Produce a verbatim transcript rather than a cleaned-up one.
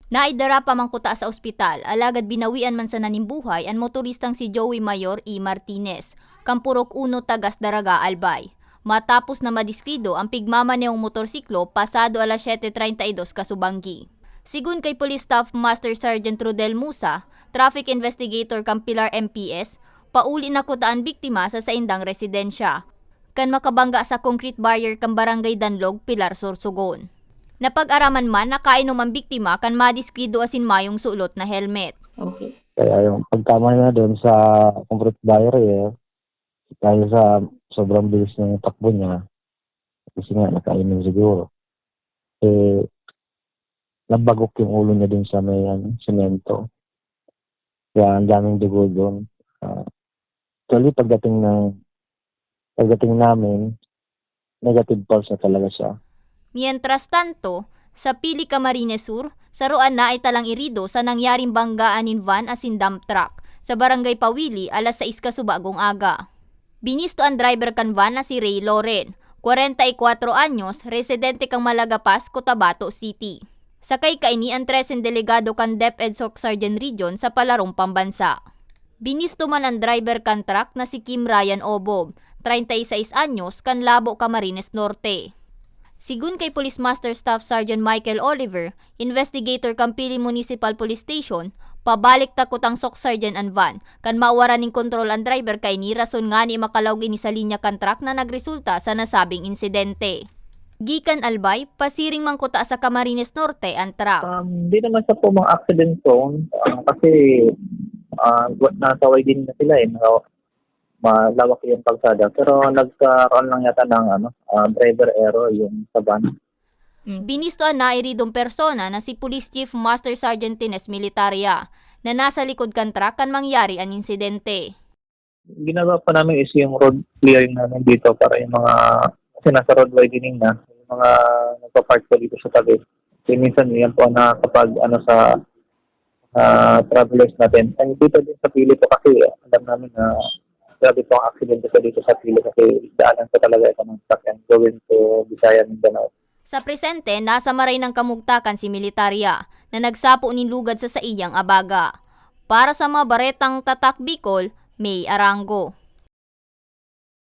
Naidara pa man kuta sa ospital, alagad binawian man sana nin buhay an motoristang si Joey Mayor E. Martinez, kan Purok Uno, Tagas, Daraga, Albay, matapos na madiskuido ang pigmamanehong motorsiklo pasado alas siyete treinta y dos kasubanggi. Sigon kay Police Staff Master Sergeant Rodel Musa, traffic investigator kan Pilar M P S, pauli na kuta an biktima sa saindang residensya, kan makabangga sa concrete barrier kan Barangay Danlog, Pilar, Sorsogon. Napag-araman man na kainom an biktima kan madiskuido asin mayong sulot na helmet. Okay. Kaya yung pagtama niya doon sa concrete barrier, dahil sa sobrang bilis ng takbo niya, kasi nga nakainom siguro, eh, nabagok yung ulo niya dun sa may ano, semento. Kaya ang daming dugo doon. Ah, actually, pagdating ng pagdating namin, negative pulse na talaga siya. Mientras tanto, sa Pili, Camarines Sur, saroan na italang irido sa nangyaring banggaan nin van asin dump truck sa Barangay Pawili alas sais kasubagong aga. Binisto an driver kan van na si Ray Loren, kwarenta y kwatro anyos, residente kan Malagapaz, Cotabato City. Sakay kaini an tresen delegado kan DepEd Soc Sergeant Region sa palarong pambansa. Binisto man an driver kan truck na si Kim Ryan Obob, treinta y seis anyos, kan Labo, Camarines Norte. Sigon kay Police Master Staff Sergeant Michael Oliver, investigator kan Pili Municipal Police Station, pabalik ta kutang Soc Sergeant an van, kan mawaran nin kontrol an driver kaini rason ngani makalaog ini sa linya kan truck na nagresulta sa nasabing insidente. Gikan Albay, pasiring man kuta sa Camarines Norte an truck. Um, di naman sa po mga accident zone ah, kasi ah, wa- nasa wide din na sila eh. Naka, malawak yung kalsada. Pero nagkaroon lang yata ng ano, ah, driver error yung sa van. Binisto an nairidong persona na si Police Chief Master Sergeant Tines Militaria, na nasa likod kan truck kan mangyari an insidente. Ginagawa pa namin is yung road clearing namin dito para yung mga kasi nasa road widening na, yung mga nagpa-park po dito sa tabi. Kasi minsan yan po ang nakakapag ano sa ah, travelers natin. And dito din sa Pili po kasi alam namin na grabe po ang aksidente po dito sa Pili kasi daanan po talaga ito ng truck and going to Bisaya, Mindanao. Sa presente, nasa maray ng kamugtakan si Militaria na nagsapo nin lugad sa saiyang abaga. Para sa mga baretang Tatak Bicol, May Arango.